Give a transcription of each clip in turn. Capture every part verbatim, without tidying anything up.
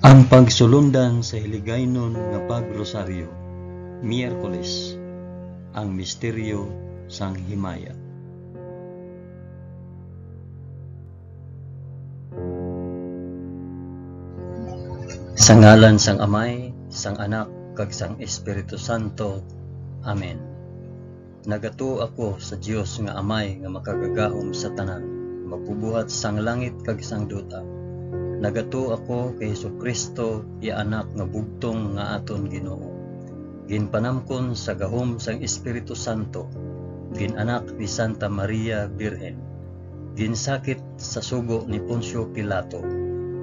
Ang pagsulundan sa Hiligaynon nga Pag-Rosaryo, Miyerkules, ang misteryo sang himaya. Sa ngalan sang Amay, sang Anak, kag sang Espiritu Santo. Amen. Nagatuo ako sa Dios nga Amay nga makagagahom sa tanan, magbubuhat sang langit kag sang duta. Nagatuo ako kay Jesu-Cristo, iya Anak nga bugtong nga aton Ginoo. Ginpanamkon sa gahom sang Espiritu Santo, gin-anak ni Santa Maria Birhen, ginsakit sa sugo ni Poncio Pilato,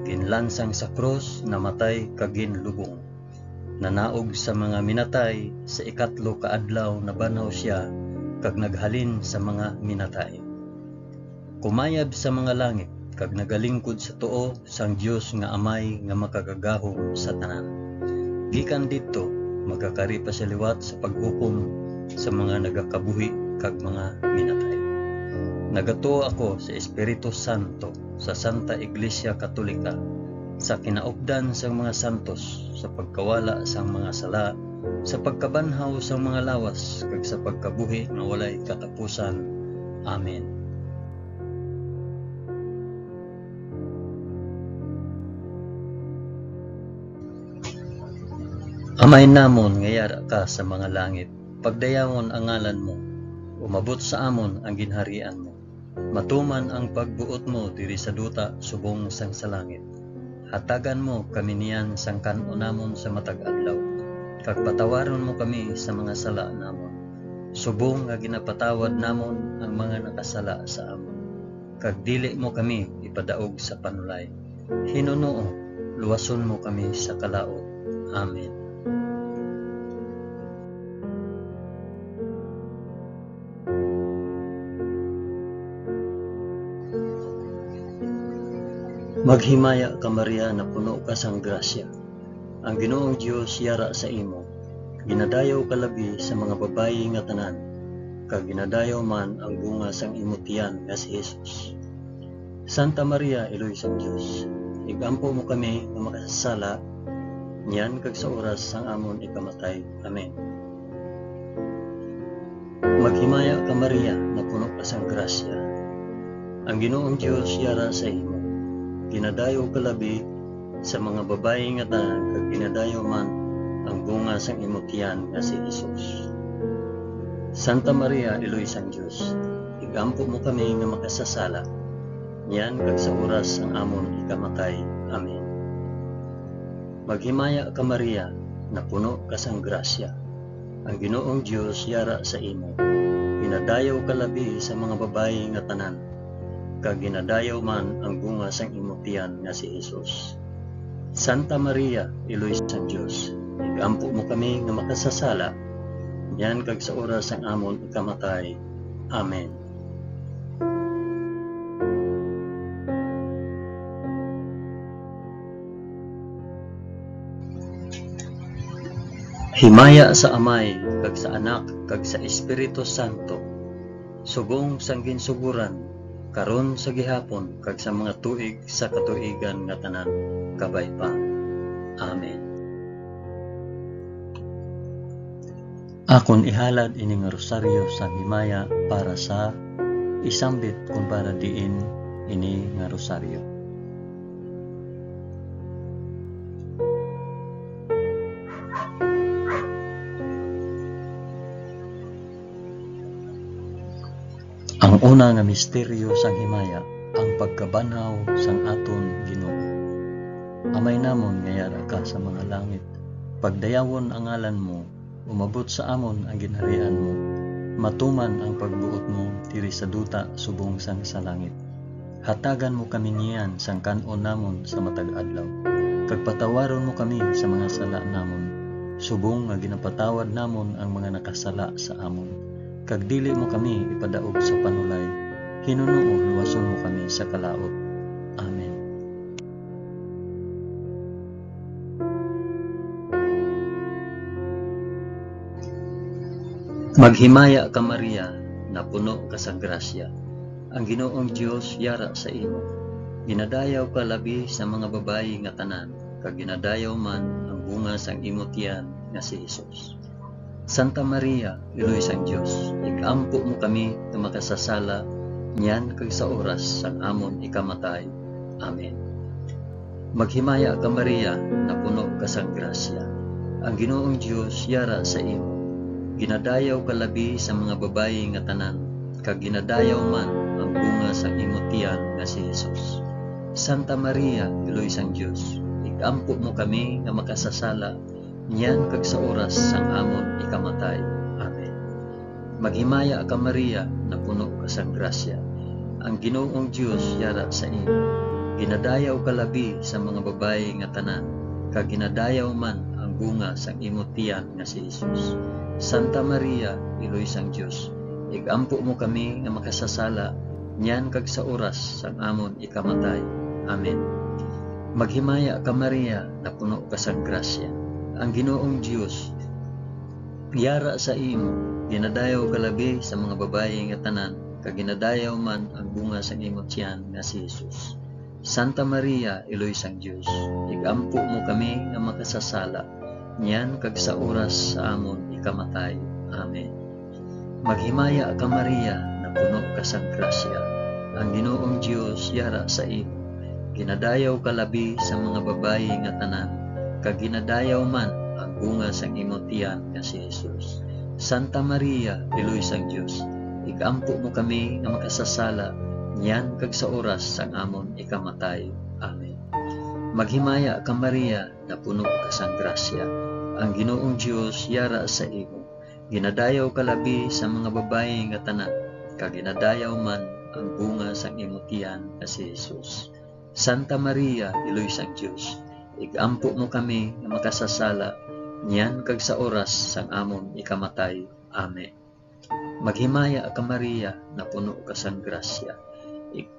ginlansang sa krus, namatay kag ginlubong. Nanaog sa mga minatay, sa ikatlo ka adlaw nabanhaw sia, kag naghalin sa mga minatay. Kumayab sa mga langit, kag nagalingkod sa tuo sang Dios nga Amay nga makagagahom sa tanan. Gikan didto, magakari pa sia liwat sa paghukom sa mga nagakabuhi kag mga minatay. Nagatuo ako sa Espiritu Santo, sa Santa Iglesia Katolika, sa kinaupdan sang mga santos, sa pagkawala sang mga sala, sa pagkabanhaw sang mga lawas, kag sa pagkabuhi nga walay katapusan. Amen. Amay namon nga yara ka sa mga langit, pagdayawon ang ngalan mo, umabot sa amon ang ginharian mo. Matuman ang pagbuot mo diri sa duta subong sang sa langit. Hatagan mo kami niyan sang kan-on namon sa matag adlaw, kag patawaron mo kami sa mga sala namon, subong nga ginapatawad namon ang mga nakasala sa amon. Kag dili mo kami ipadaog sa panulay. Hinunoo, luwason mo kami sa kalaut. Amen. Maghimaya ka, Maria, napuno ka sang grasya. Ang Ginoong Dios yara sa imo. Ginadayaw ka labi sa mga babayi nga tanan, kag ginadayaw man ang bunga sang imo tiyan nga si Jesus. Santa Maria, Iloy sang Dios, igampo mo kami nga makasasala, niyan kag sa oras sang amon ikamatay. Amen. Maghimaya ka, Maria, napuno ka sang grasya. Ang Ginoong Dios yara sa imo. Ginadayaw ka labi sa mga babayi nga tanan, kag ginadayaw man ang bunga sang imo tiyan nga si Jesus. Santa Maria, Iloy sang Dios, igampo mo kami nga makasasala, niyan kag sa oras sang amon ikamatay. Amen. Maghimaya ka, Maria, napuno ka sang grasya. Ang Ginoong Dios yara sa imo. Ginadayaw ka labi sa mga babayi nga tanan, kag ginadayaw man ang bunga sang imo tiyan nga si Jesus. Santa Maria, Iloy sang Dios, igampo mo kami nga makasasala, niyan kag sa oras sang amon ikamatay. Amen. Himaya sa Amay, kag sa Anak, kag sa Espiritu Santo, subong sang ginsugoran, karon, sa gihapon, kag sa mga tuig sa katuigan nga tanan. Kabay pa. Amen. Akon ihalad ini nga rosaryo sang himaya para sa isambit kon para diin ini nga rosaryo. Ang una nga misteryo sang himaya, ang pagkabanhaw sang aton Ginoo. Amay namon nga yara ka sa mga langit, pagdayawon ang ngalan mo, umabot sa amon ang ginharian mo, matuman ang pagbuot mo diri sa duta subong sang sa langit. Hatagan mo kami niyan sang kan-on namon sa matag adlaw, kag patawaron mo kami sa mga sala namon, subong nga ginapatawad namon ang mga nakasala sa amon. Kag dili mo kami ipadaog sa panulay, hinunoo luwason mo kami sa kalaut. Amen. Maghimaya ka, Maria, napuno ka sa grasya. Ang Ginoong Dios yara sa imo. Ginadayaw ka labi sa mga babayi nga tanan, kag ginadayaw man ang bunga sang imo tiyan nga si Jesus. Santa Maria, Iloy sang Dios, ig-ampo mo kami nga makasasala niyan kag sa oras sang amon ikamatay. Amen. Maghimaya ka, Maria, napuno ka sang grasya. Ang Ginoong Dios yara sa imo. Ginadayaw ka labi sa mga babayi nga tanan, kag ginadayaw man ang bunga sang imo tiyan nga si Jesus. Santa Maria, Iloy sang Dios, ig-ampo mo kami nga makasasala niyan kag sa oras sang amon ikamatay. Amen. Maghimaya ka, Maria, napuno ka sang grasya. Ang Ginoong Dios yara sa imo. Ginadayaw ka labi sa mga babayi nga tanan, kag ginadayaw man ang bunga sang imo tiyan nga si Jesus. Santa Maria, Iloy sang Dios, ig-ampo mo kami nga makasasala niyan kag sa oras sang amon ikamatay. Amen. Maghimaya ka, Maria, napuno ka sang grasya. Ang Ginoong Dios yara sa imo. Ginadayaw ka labi sa mga babayi nga tanan, kag ginadayaw man ang bunga sang imo tiyan nga si Jesus. Santa Maria, Iloy sang Dios, ig-ampo mo kami nga makasasala, niyan kag sa oras sa amon ikamatay. Amen. Maghimaya ka, Maria, napuno ka sang grasya. Ang Ginoong Dios yara sa imo. Ginadayaw ka labi sa mga babayi nga tanan, kag ginadayaw man ang bunga sang imo tiyan nga si Jesus. Santa Maria, Iloy sang Dios, ig-ampo mo kami nga makasasala, niyan kag sa oras sang amon ikamatay. Amen. Maghimaya ka, Maria, napuno ka sang grasya. Ang Ginoong Dios yara sa imo. Ginadayaw ka labi sa mga babayi nga tanan, kag ginadayaw man ang bunga sang imo tiyan nga si Jesus. Santa Maria, Iloy sang Dios, ig-ampo mo kami nga makasasala, niyan kag sa oras sang amon ikamatay. Amen. Maghimaya ka, Maria, napuno ka sang grasya. Ig-,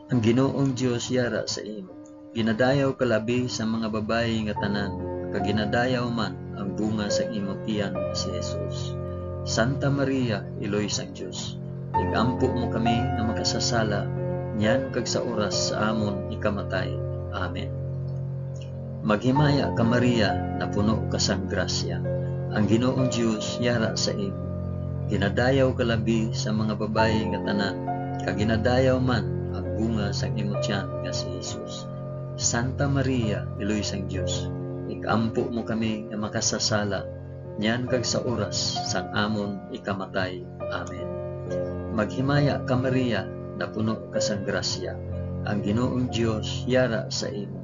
ang Ginoong Dios yara sa imo. Ginadayaw ka labi sa mga babayi nga tanan, kag ginadayaw man ang bunga sang imo tiyan nga si Jesus. Santa Maria, Iloy sang Dios, ig-ampo mo kami nga makasasala, niyan kag sa oras sa amon ikamatay. Amen. Maghimaya ka, Maria, napuno ka sang grasya. Ang Ginoong Dios yara sa imo. Ginadayaw ka labi sa mga babayi nga tanan, kag ginadayaw man ang bunga sang imo tiyan nga si Jesus. Santa Maria, Iloy sang Dios, ig-ampo mo kami nga makasasala, niyan kag sa oras sang amon ikamatay. Amen. Maghimaya ka, Maria, napuno ka sang grasya. Ang Ginoong Dios yara sa imo.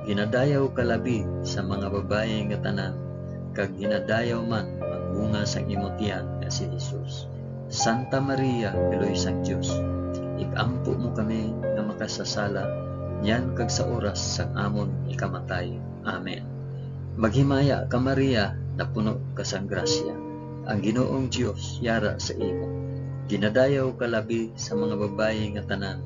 Ginadayaw ka labi sa mga babayi nga tanan, kag ginadayaw man ang bunga sang imo tiyan nga si Jesus. Santa Maria, Iloy sang Dios, ig-ampo mo kami nga makasasala, niyan kag sa oras sang amon ikamatay. Amen. Maghimaya ka, Maria, napuno ka sang grasya. Ang Ginoong Dios yara sa imo. Ginadayaw ka labi sa mga babayi nga tanan,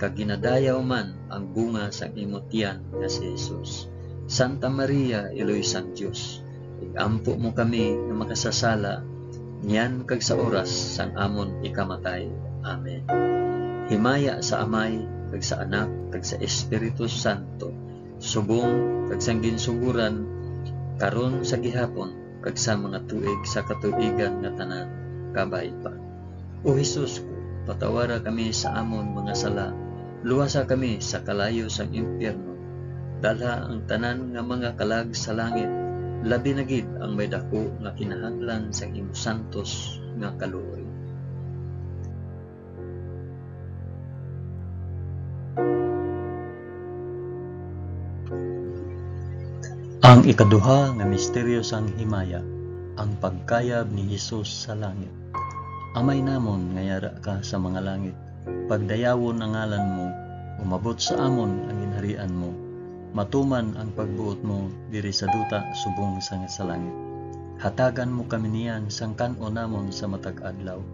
kag ginadayaw man ang bunga sang imo tiyan nga si Jesus. Santa Maria, Iloy sang Dios, ig-ampo mo kami nga makasasala, niyan kag sa oras sang amon ikamatay. Amen. Himaya sa Amay, kag sa Anak, kag sa Espiritu Santo, subong kag sang ginsugoran, karon, sa gihapon, kag sa mga tuig sa katuigan nga tanan. Kabay pa. O Jesus ko, patawara kami sa amon mga sala, luwasa kami sa kalayo sang impyerno, dalha ang tanan nga mga kalag sa langit, labi na gid ang may daku nga kinahanglan sang imo santos nga kaluoy. Ang ikaduha nga misteryo sang himaya, ang pagkayab ni Jesus sa langit. Amay namon nga yara ka sa mga langit, pagdayawon ang ngalan mo, umabot sa amon ang ginharian mo, matuman ang pagbuot mo diri sa duta subong sang sa langit. Hatagan mo kami niyan sang kan-on namon sa matag adlaw,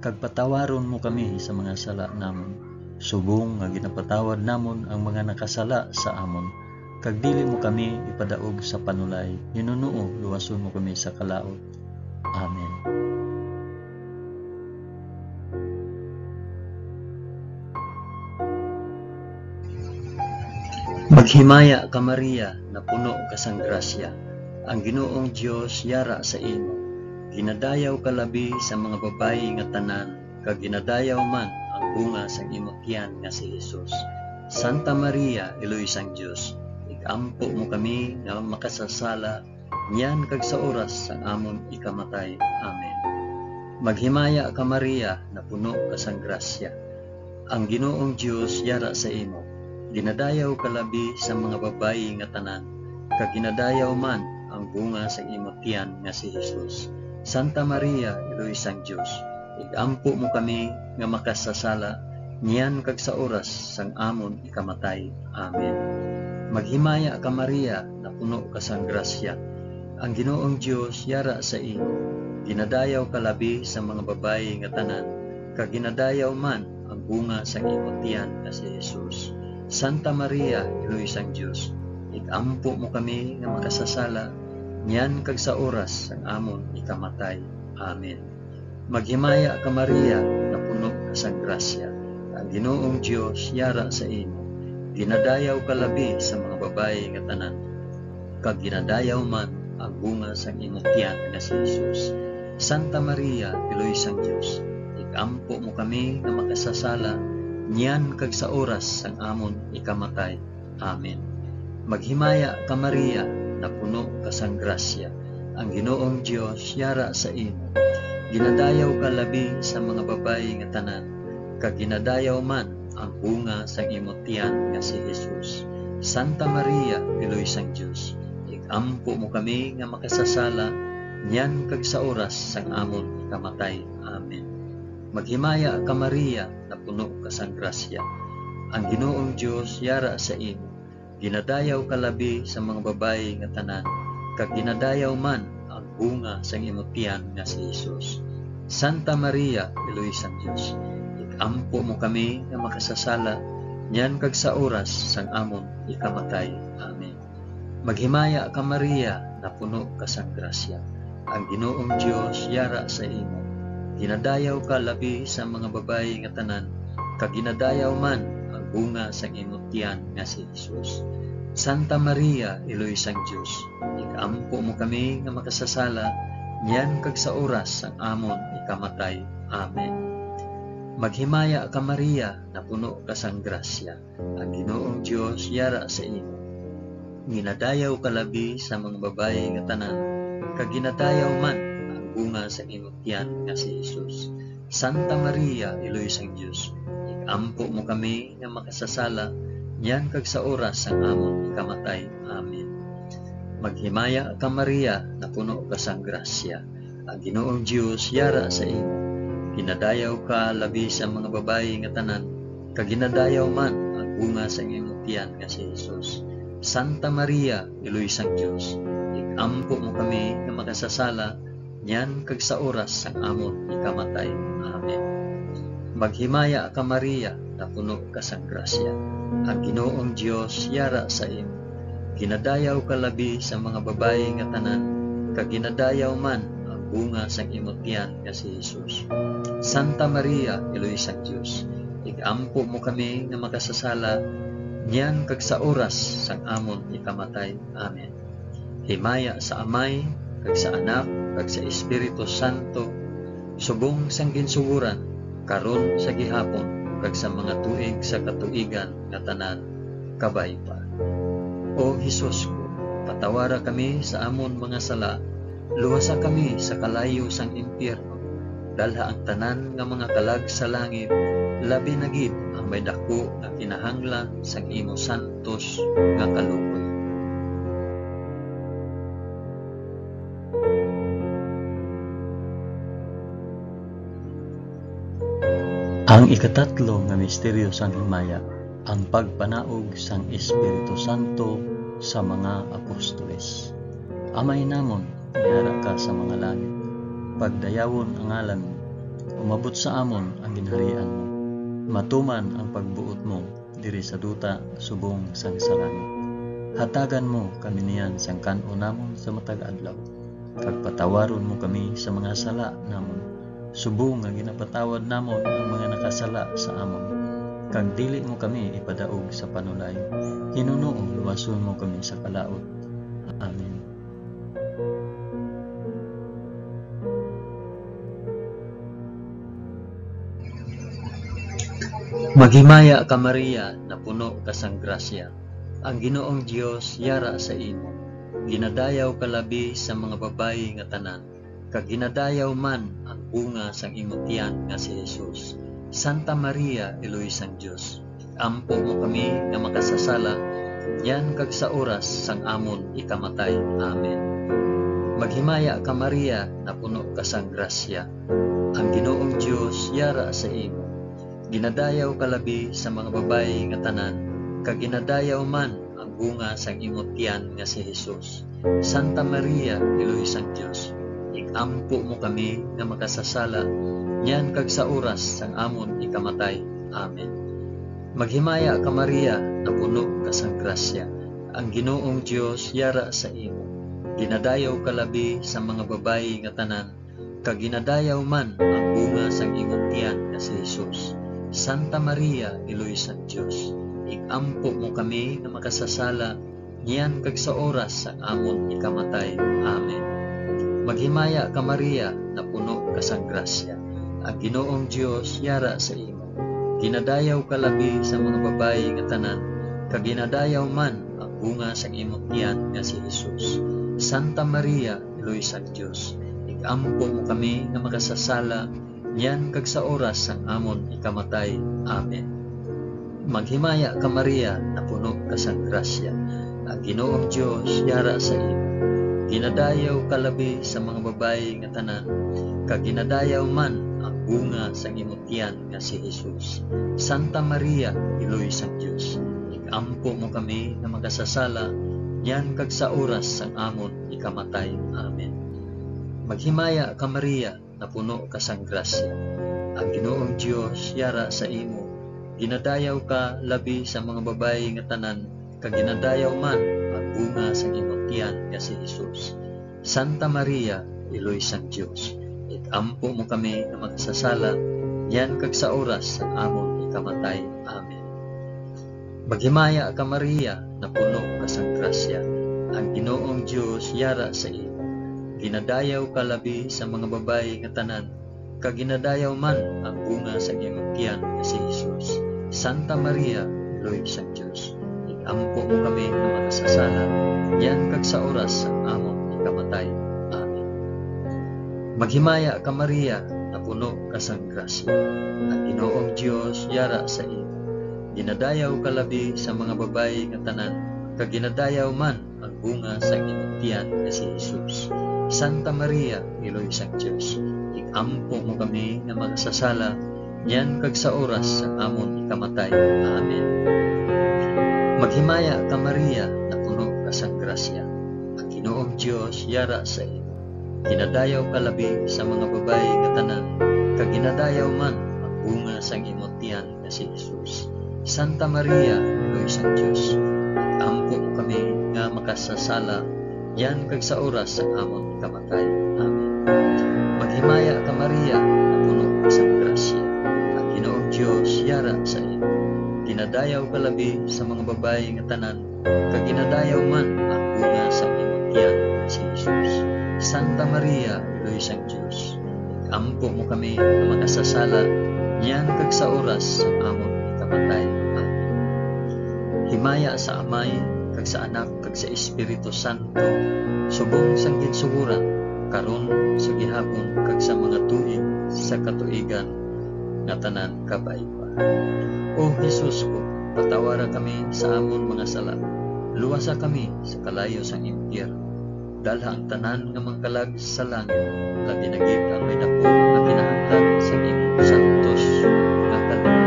kag patawaron mo kami sa mga sala namon, subong nga ginapatawad namon ang mga nakasala sa amon, kag dili mo kami ipadaog sa panulay, hinunoo luwason mo kami sa kalaut. Amen. Maghimaya ka, Maria, napuno ka sang grasya. Ang Ginoong Dios yara sa imo. Ginadayaw ka labi sa mga babayi nga tanan, kag ginadayaw man ang bunga sang imo tiyan nga si Jesus. Santa Maria, Iloy sang Dios, ig-ampo mo kami nga makasasala niyan kag sa oras sang amon ikamatay. Amen. Maghimaya ka, Maria, napuno ka sang grasya. Ang Ginoong Dios yara sa imo. Ginadayaw ka labi sa mga babayi nga tanan, kag ginadayaw man ang bunga sang imo tiyan nga si Jesus. Santa Maria, Iloy sang Dios, ig-ampo mo kami nga makasasala niyan kag sa oras sang amon ikamatay. Amen. Maghimaya ka, Maria, napuno ka sang grasya. Ang Ginoong Dios yara sa imo. Ginadayaw ka labi sa mga babayi nga tanan, kag ginadayaw man ang bunga sang imo tiyan nga si Jesus. Santa Maria, Iloy sang Dios, ig-ampo mo kami nga makasasala niyan kag sa oras sang amon ikamatay. Amen. Maghimaya ka, Maria, napuno ka sang grasya. Ang Ginoong Dios yara sa imo. Ginadayaw ka labi sa mga babayi nga tanan, kag ginadayaw man ang bunga sang imo tiyan nga si Jesus. Santa Maria, Iloy sang Dios, ig-ampo mo kami nga makasasala niyan kag sa oras sang amon ikamatay. Amen. Maghimaya ka, Maria, napuno ka sang grasya. Ang Ginoong Dios yara sa imo. Ginadayaw ka labi sa mga babayi nga tanan, kag ginadayaw man ang bunga sang imo tiyan nga si Jesus. Santa Maria, Iloy sang Dios, ig-ampo mo kami nga makasasala niyan kag sa oras sang amon ikamatay. Amen. Maghimaya ka, Maria, napuno ka sang grasya. Ang Ginoong Dios yara sa imo. Ginadayaw ka labi sa mga babayi nga tanan, kag ginadayaw man ang bunga sang imo tiyan nga si Jesus. Santa Maria, Iloy sang Dios, ig-ampo mo kami nga makasasala niyan kag sa oras sang amon ikamatay. Amen. Maghimaya ka, Maria, napuno ka sang grasya. Ang Ginoong Dios yara sa imo. Ginadayaw ka labi sa mga babayi nga tanan, kag ginadayaw man ang bunga sang imo tiyan nga si Jesus. Santa Maria, Iloy sang Dios, ig-ampo mo kami nga makasasala niyan kag sa oras sang amon ikamatay. Amen. Maghimaya ka, Maria, napuno ka sang grasya. Ang Ginoong Dios yara sa imo. Ginadayaw ka labi sa mga babayi nga tanan, kag ginadayaw man ang bunga sang imo tiyan nga si Jesus. Santa Maria, Iloy sang Dios, ig-ampo mo kami nga makasasala niyan kag sa oras sang amon ikamatay. Amen. Maghimaya ka, Maria, napuno ka sang grasya. Ang Ginoong Dios yara sa imo. Ginadayaw ka labi sa mga babayi nga tanan, kag ginadayaw man ang bunga sang imo tiyan nga si Jesus. Santa Maria, Iloy sang Dios, ig-ampo mo kami nga makasasala niyan kag sa oras sang amon ikamatay. Amen. Maghimaya ka, Maria, napuno ka sang grasya. Ang Ginoong Dios yara sa imo. Ginadayaw ka labi sa mga babayi nga tanan, kag ginadayaw man ang bunga sang imo tiyan nga si Jesus. Santa Maria, Iloy sang Dios, ig-ampo mo kami nga makasasala niyan kag sa oras sang amon ikamatay. Amen. Himaya sa Amay, kag sa Anak, kag sa Espiritu Santo, subong sang ginsugoran, karon, sa gihapon, kag sa mga tuig sa katuigan nga tanan. Kabay pa. O Jesus ko, patawara kami sa amon mga sala, luwasa kami sa kalayo sang impyerno, dalha ang tanan nga mga kalag sa langit, labi na gid ang may daku nga kinahanglan sang imo santos nga kaluoy. Ang ikatatlo nga misteryo sang himaya, ang pagpanaog sang Espiritu Santo sa mga apostoles. Amay namon, yara ka sa mga langit. Pagdayawon ang ngalan mo. Umabot sa amon ang ginharian mo. Matuman ang pagbuot mo diri sa duta subong sang sa langit. Hatagan mo kami niyan sang kan-on namon sa matag adlaw, kag patawaron mo kami sa mga sala namon, subong nga ginapatawad namon ang mga nakasala sa amon. kag dili mo kami ipadaog sa panulay. Hinunoo luwason mo kami sa kalaut. Amen. Maghimaya ka, Maria, napuno ka sang grasya. Ang Ginoong Dios yara sa imo. Ginadayaw ka labi sa mga babayi nga tanan, kag ginadayaw man ang bunga sang imo tiyan nga si Jesus. Santa Maria, Iloy sang Dios, ampo mo kami nga makasasala, niyan kag sa oras sang amon ikamatay. Amen. Maghimaya ka, Maria, napuno ka sang grasya. Ang Ginoong Dios yara sa imo. Ginadayaw ka labi sa mga babayi nga tanan, kag ginadayaw man ang bunga sang imo tiyan nga si Jesus. Santa Maria, Iloy sang Dios, ig-ampo mo kami nga makasasala, niyan kag sa oras sang amon ikamatay. Amen. Maghimaya ka, Maria, napuno ka sang grasya. Ang Ginoong Dios yara sa imo. Ginadayaw ka labi sa mga babayi nga tanan, kag ginadayaw man ang bunga sang imong tiyan nga si Jesus. Santa Maria, Iloy sang Dios, ig-ampo mo kami nga makasasala, niyan kag sa oras sang amon ikamatay. Amen. Maghimaya ka, Maria, napuno ka sang grasya. Ang Ginoong Dios yara sa imo. Ginadayaw ka labi sa mga babayi nga tanan, kag ginadayaw man ang bunga sang imong tiyan nga si Jesus. Santa Maria, Iloy sang Dios, ig-ampo mo kami nga makasasala, niyan kag sa oras sang amon ikamatay. Amen. Maghimaya ka, Maria, napuno ka sang grasya. Ang Ginoong Dios yara sa imo. Ginadayaw ka labi sa mga babayi nga tanan, kag ginadayaw man ang bunga sang imong tiyan nga si Jesus. Santa Maria, Iloy sang Dios, ig-ampo mo kami nga makasasala, niyan kag sa oras sang amon ikamatay. Amen. Maghimaya ka, Maria, napuno ka sang grasya. Ang Ginoong Dios yara sa imo. Ginadayaw ka labi sa mga babayi nga tanan, kag ginadayaw man ang bunga sang imong tiyan nga si Jesus. Santa Maria, Iloy sang Dios, ig-ampo mo kami nga makasasala, niyan kag sa oras sang amon ikamatay. Amen. Maghimaya ka, Maria, napuno ka sang grasya. Ang Ginoong Dios yara sa imo. Ginadayaw ka labi sa mga babayi nga tanan, kag ginadayaw man ang bunga sang imong tiyan nga si Jesus. Santa Maria, Iloy sang Dios, ig-ampo mo kami nga makasasala, niyan kag sa oras sang amon ikamatay. Amen. Maghimaya ka, Maria, napuno ka sang grasya. Ang Ginoong Dios yara sa imo. Ginadayaw ka labi sa mga babayi nga tanan, kag ginadayaw man ang bunga sang imong tiyan nga si Jesus. Santa Maria, Iloy sang Dios, ig-ampo mo kami nga makasasala, niyan kag sa oras sang amon ikamatay. Amen. Maghimaya ka, Maria, napuno ka sang grasya. Ang Ginoong Dios yara sa imo. Ginadayaw ka labi sa mga babayi nga tanan, kag ginadayaw man ang bunga sang imong tiyan nga si Jesus. Santa Maria, Iloy sang Dios, ig-ampo mo kami nga makasasala, niyan kag sa oras sang amon ikamatay. Amen. Maghimaya ka, Maria, napuno ka sang grasya. Ang Ginoong Dios yara sa imo. Ginadayaw ka labi sa mga babayi nga tanan, kag ginadayaw man ang bunga sang imong tiyan nga si Jesus. Santa Maria, Iloy sang Dios, ig-ampo mo kami nga makasasala, niyan kag sa oras sang amon ikamatay. Amen. Himaya sa Amay, kag sa Anak, kag sa Espiritu Santo, subong sang ginsugoran, karon, sa gihapon, kag sa mga tuig sa katuigan nga tanan. Kabay pa. O Jesus ko, patawara kami sa amon mga sala. Luwasa kami sa kalayo sang impyerno. Dalha ang tanan nga mga kalag sa langit, labi na gid ang may daku nga kinahanglan sa imong santos nga kalag.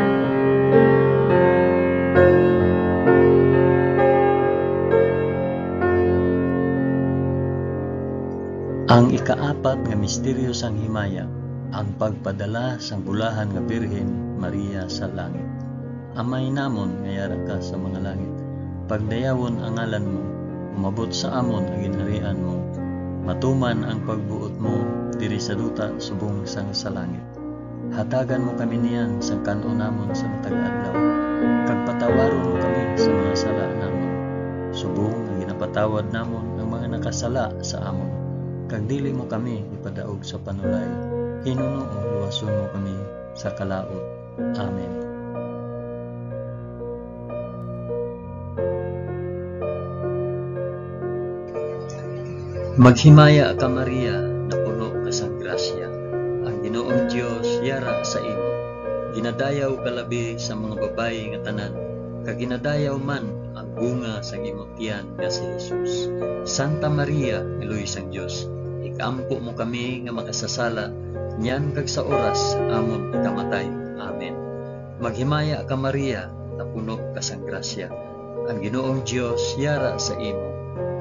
Ang ikaapat nga misteryo sang himaya, ang pagpadala sang bulahan nga Birhen Maria sa langit. Amay namon nga yara ka sa mga langit, pagdayawon ang ngalan mo, umabot sa amon ang ginharian mo, matuman ang pagbuot mo diri sa duta subong sang sa langit. Hatagan mo kami niyan sang kan-on namon sa matag adlaw, kag patawaron mo kami sa mga sala namon, subong nga ginapatawad namon ang mga nakasala sa amon. Kag dili mo kami ipadaog sa panulay, hinunoo luwason mo kami sa kalaut. Amen. Maghimaya ka, Maria, napuno ka sang grasya. Ang Ginoong Dios yara sa imo. Ginadayaw ka labi sa mga babayi nga tanan, kag ginadayaw man ang bunga sang imo tiyan nga si Jesus. Santa Maria, Iloy sang Dios, ig-ampo mo kami nga makasasala, niyan kag sa oras sang amon ikamatay. Amen. Maghimaya ka, Maria, napuno ka sang grasya. Ang Ginoong Dios yara sa imo.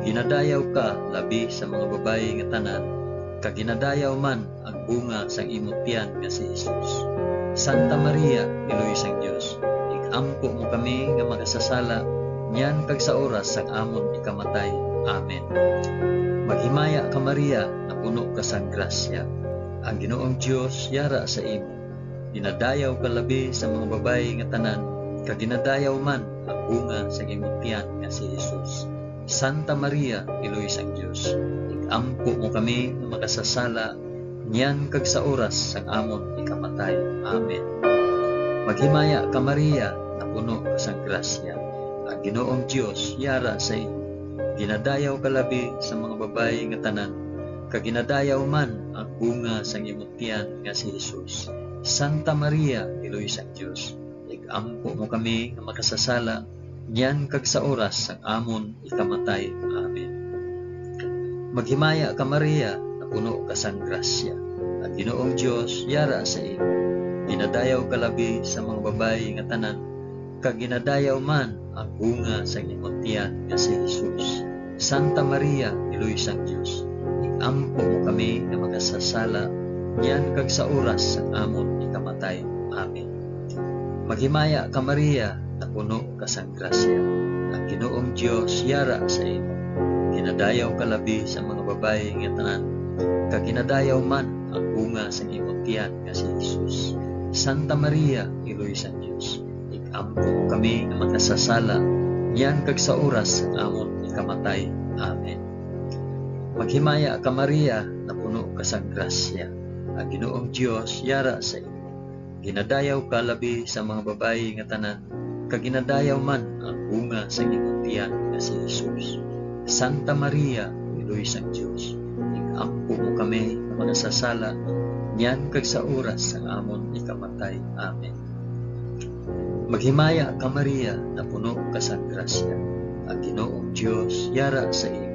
Ginadayaw ka labi sa mga babayi nga tanan, kag ginadayaw man ang bunga sang imo tiyan nga si Jesus. Santa Maria, Iloy sang Dios, ig-ampo mo kami nga makasasala, niyan kag sa oras sang amon ikamatay. Amen. Maghimaya ka, Maria, napuno ka sang grasya. Ang Ginoong Dios yara sa imo. Ginadayaw ka labi sa mga babayi nga tanan, kag ginadayaw man ang bunga sang imo tiyan nga si Jesus. Santa Maria, Iloy sang Dios, ig-ampo mo kami nga makasasala, niyan kag sa oras sang amon ikamatay. Amen. Maghimaya ka, Maria, napuno ka sang grasya. Ang Ginoong Dios yara sa imo. Ginadayaw ka labi sa mga babayi nga tanan, kag ginadayaw man ang bunga sang imo tiyan nga si Jesus. Santa Maria, Iloy sang Dios, ig-ampo mo kami nga makasasala, niyan kag sa oras sang amon ikamatay. Amen. Maghimaya ka, Maria, napuno ka sang grasya. Ang Ginoong Dios yara sa imo. Ginadayaw ka labi sa mga babayi nga tanan, kag ginadayaw man ang bunga sang imo tiyan nga si Jesus. Santa Maria, Iloy sang Dios, ig-ampo mo kami nga makasasala, niyan kag sa oras sang amon ikamatay. Amen. Maghimaya ka, Maria, napuno ka sang grasya. Ang Ginoong Dios yara sa imo. Ginadayaw ka labi sa mga babayi nga tanan, kag ginadayaw man ang bunga sang imo tiyan nga si Jesus. Santa Maria, Iloy sang Dios, ig-ampo mo kami nga makasasala, niyan kag sa oras sang amon ikamatay. Amen. Maghimaya ka, Maria, napuno ka sang grasya. Ang Ginoong Dios yara sa imo. Ginadayaw ka labi sa mga babayi nga tanan, kag ginadayaw man ang bunga sang imong tiyan nga si Jesus. Santa Maria, Iloy sang Dios, ig-ampo mo kami nga makasasala, niyan kag sa oras sang amon ikamatay. Amen. Maghimaya ka, Maria, napuno ka sang grasya. Ang Ginoong Dios yara sa imo.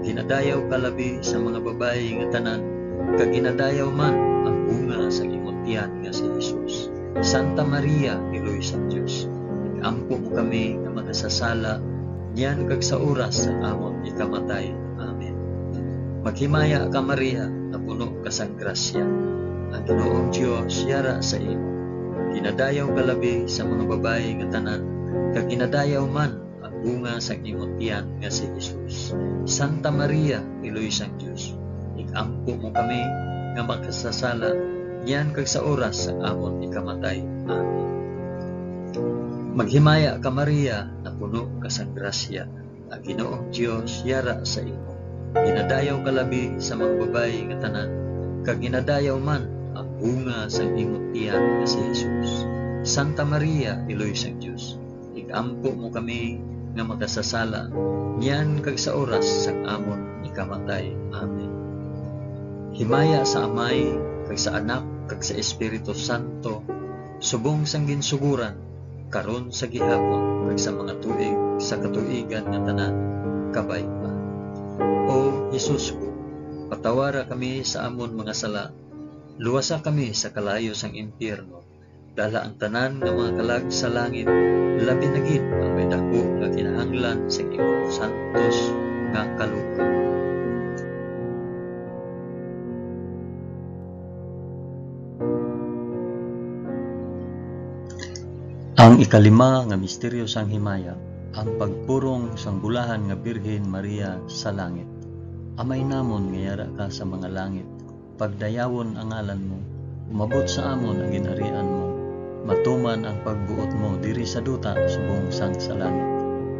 Ginadayaw ka labi sa mga babayi nga tanan, kag ginadayaw man ang bunga sa imong tiyan nga si Jesus. Santa Maria, Iloy sang Dios, ig-ampo mo kami nga makasasala, niyan kag sa oras sang amon ikamatay. Amen. Maghimaya ka, Maria, napuno ka sang grasya. Ang Ginoong Dios yara sa imo. Ginadayaw ka labi sa mga babayi nga tanan, kag ginadayaw man ang bunga sang imo tiyan nga si Jesus. Santa Maria, Iloy sang Dios, ig-ampo mo kami nga makasasala, niyan kag sa oras sang amon ikamatay. Amen. Maghimaya ka, Maria, napuno ka sang grasya. Ang Ginoong Dios yara sa imo. Ginadayaw ka labi sa mga babayi nga tanan, kag ginadayaw man ang bunga sang imong tiyan nga si Jesus. Santa Maria, Iloy sang Dios, ig-ampo mo kami nga makasasala, niyan kag sa oras sang amon ikamatay. Amen. Himaya sa Amay, kag sa Anak, kag sa Espiritu Santo, subong sang ginsuguran, karon, sa gihapon, kag sa mga tuig sa katuigan nga tanan. Kabay pa. O Jesus ko, patawara kami sa amon mga sala, luwasa kami sa kalayo sang impyerno, dala ang tanan nga mga kalag sa langit, labi na gid ang may daku nga kinahanglan sa imong santos nga kaluga. Ang ikalima nga misteryo sang himaya, ang pagpurong sang bulahan nga Birhen Maria sa langit. Amay namon nga yara ka sa mga langit, pagdayawon ang ngalan mo, Umabot sa amon ang ginharian mo. Matuman ang pagbuot mo diri sa duta subong sang sa langit.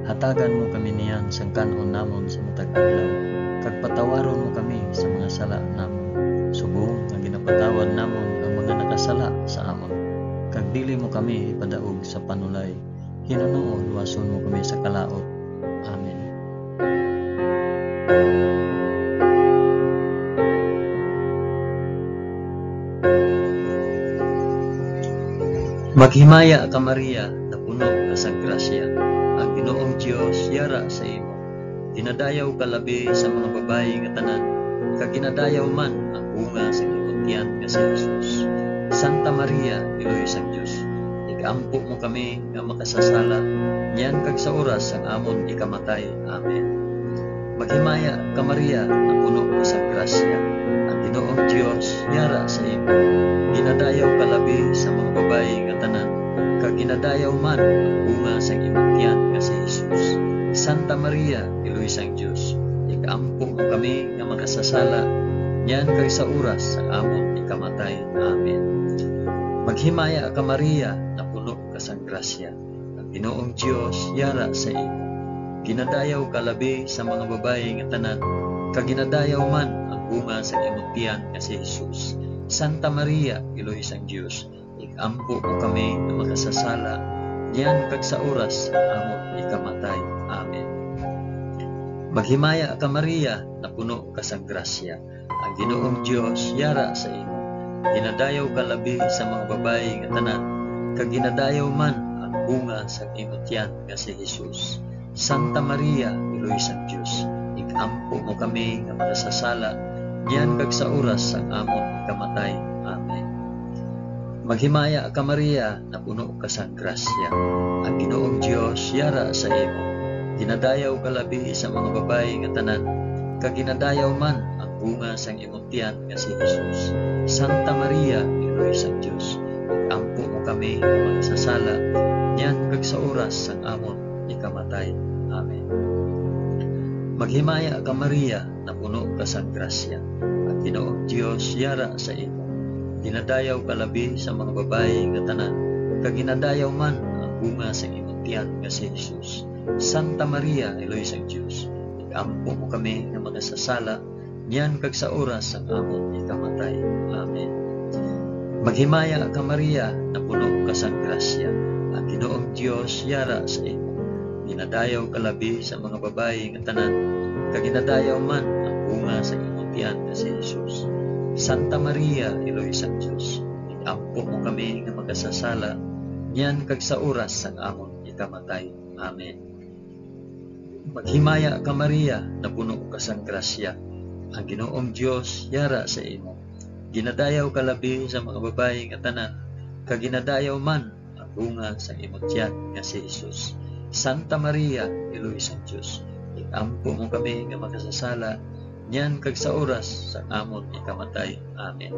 Hatagan mo kami niyan sang kan-on namon sa matag adlaw, kag patawaron mo kami sa mga sala namon, subong nga ginapatawad namon ang mga nakasala sa amon. Kag dili mo kami ipadaog sa panulay, hinunoon luwason mo kami sa kalaut. Amen. Maghimaya ka, Maria, napuno ka sang grasya. Ang Ginoong Dios yara sa imo. Ginadayaw ka labi sa mga babayi nga tanan, kag ginadayaw man ang bunga sa imong tiyan nga si Jesus. Santa Maria, Iloy sang Dios, ig-ampo mo kami nga makasasala, niyan kag sa oras sang amon ikamatay. Amen. Maghimaya ka, Maria, napuno ka sang grasya. Ang Ginoong Dios yara sa imo. Ginadayaw ka labi sa mga babayi nga tanan, kag ginadayaw man ang bunga sang imong tiyan nga si Jesus. Santa Maria, Iloy sang Dios, ig-ampo mo kami nga makasasala, niyan kag sa oras sang amon ikamatay. Amen. Maghimaya ka, Maria, napuno ka sang grasya. Ang Ginoong Dios yara sa imo. Ginadayaw ka labi sa mga babayi nga tanan, kag ginadayaw man ang bunga sa imong tiyan nga si Jesus. Santa Maria, Iloy sang Dios, ig-ampo mo kami nga makasasala, niyan kag sa oras sa amon ikamatay. Amen. Maghimaya ka, Maria, napuno ka sang grasya. Ang Ginoong Dios yara sa imo. Ginadayaw ka labi sa mga babayi nga tanan, kag ginadayaw man ang bunga sang imo tiyan nga si Jesus. Santa Maria, Iloy sang Dios, ig-ampo mo kami nga makasasala, niyan kag sa oras sang amon ikamatay. Amen. Maghimaya ka, Maria, napuno ka sang grasya. Ang Ginoong Dios yara sa imo. Ginadayaw ka labi sa mga babayi nga tanan, kag ginadayaw man ang bunga sang imong tiyan nga si Jesus. Santa Maria, Iloy sang Dios, ig-ampo mo kami nga makasasala, niyan kag sa oras sang amon ikamatay. Amen. Maghimaya ka, Maria, napuno ka sang grasya. Ang Ginoong Dios yara sa imo. Ginadayaw ka labi sa mga babayi nga tanan, kag ginadayaw man ang bunga sang imong tiyan nga si Jesus. Santa Maria, Iloy sang Dios, ig-ampo mo kami nga makasasala, niyan kag sa oras sang amon ikamatay. Amen. Maghimaya ka, Maria, napuno ka sang grasya. Ang Ginoong Dios yara sa imo. Ginadayaw ka labi sa mga babayi nga tanan, kag ginadayaw man ang bunga sa imong tiyan nga si Jesus. Santa Maria, Iloy sang Dios, ig-ampo mo kami nga makasasala, niyan kag sa oras sang amon ikamatay. Amen. Maghimaya ka, Maria, napuno ka sang grasya. Ang Ginoong Dios yara sa imo. Ginadayaw ka labi sa mga babayi nga tanan, kag ginadayaw man ang bunga sang imong tiyan nga si Jesus. Santa Maria, Iloy sang Dios, ig-ampo mo kami nga makasasala, niyan kag sa oras sang amon ikamatay. Amen.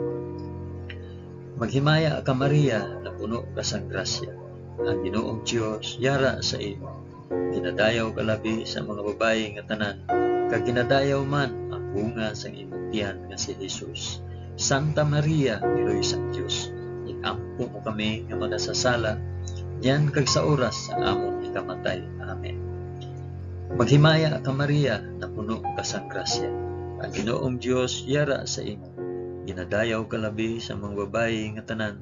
Maghimaya ka, Maria, napuno ka sang grasya. Ang Ginoong Dios yara sa imo. Ginadayaw ka labi sa mga babayi nga tanan, kag ginadayaw man ang bunga sang imong tiyan nga si Jesus. Santa Maria, Iloy sang Dios, ig-ampo mo kami nga makasasala, niyan kag sa oras sang amon ikamatay. Amen. Maghimaya ka, Maria, napuno ka sang grasya. Ang Ginoong Dios yara sa imo. Ginadayaw ka labi sa mga babayi nga tanan,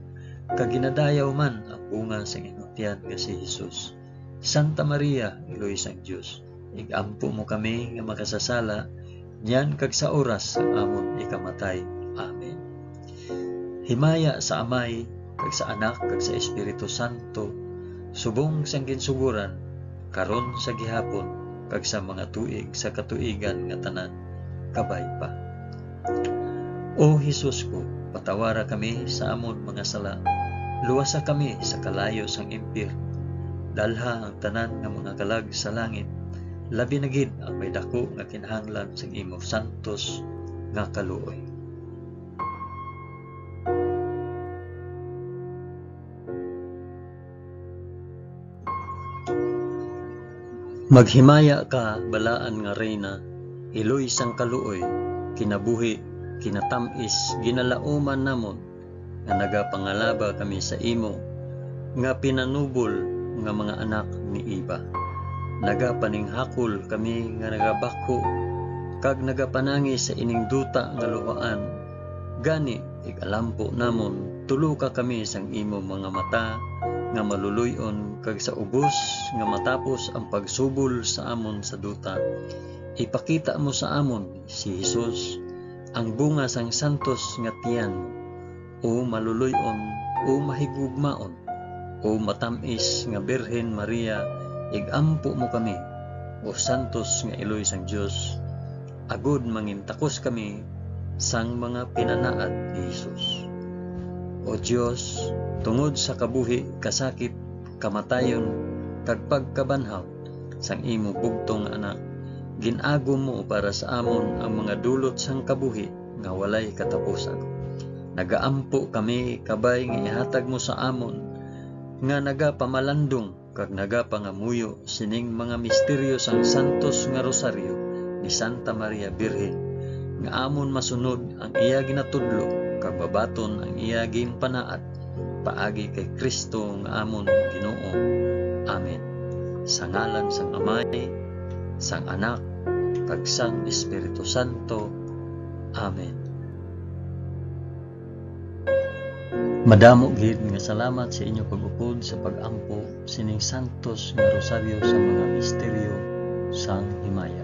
kag ginadayaw man ang bunga sang imong tiyan nga si Jesus. Santa Maria, Iloy sang Dios, ig-ampo mo kami nga makasasala, niyan kag sa oras sang amon ikamatay. Amen. Himaya sa Amay, kag sa Anak, kag sa Espiritu Santo, subong sang ginsugoran, karon, sa gihapon, kag sa mga tuig sa katuigan nga tanan. Kabay pa. O Jesus ko, patawara kami sa amon mga sala. Luwasa kami sa kalayo sang impyerno. Dalha ang tanan nga mga kalag sa langit, labi na gid ang may daku nga kinahanglan sang imo santos nga kaluoy. Maghimaya ka, balaan nga Reyna, iloy sang kaluoy, kinabuhi, kinatam-is, ginalauman namon, nga nagapangalaba kami sa imo nga pinanubol nga mga anak ni Eva. Nagapaninghakol kami nga nagabakho kag nagapanangi sa ining duta nga luhaan. Gani, ig-alampo namon, tuluka kami sang imo mga mata nga maluloy-on, kag sa ubos nga matapos ang pagsubol sa amon sa duta, ipakita mo sa amon si Jesus, ang bunga sang santos nga tiyan mo, o maluloy-on, o mahigugmaon, o matam-is nga Birhen Maria, ig-ampo mo kami, o santos nga iloy sang Dios, agod mangintakos kami sang mga pinanaad ni Jesus. O Dios, tungod sa kabuhi, kasakit, kamatayon, kag pagkabanhaw sang imo bugtong nga Anak, gin-agom mo para sa amon ang mga dulot sang kabuhi nga walay katapusan. Nagaampo kami, kabay nga ihatag mo sa amon nga nagapamalandong kag nagapangamuyo sining mga misteryo sang Santos nga Rosaryo ni Santa Maria Birhen, nga amon masunod ang iya ginatudlo kag mabaton ang iya ginpanaad, paagi kay Cristo nga amon Ginoo. Amen. Sa ngalan sang Amay, sang Anak, kag sang Espiritu Santo. Amen. Madamo gid nga salamat sa inyo pag-upod sa pag-ampo sining santos nga rosaryo sa mga misteryo sang himaya.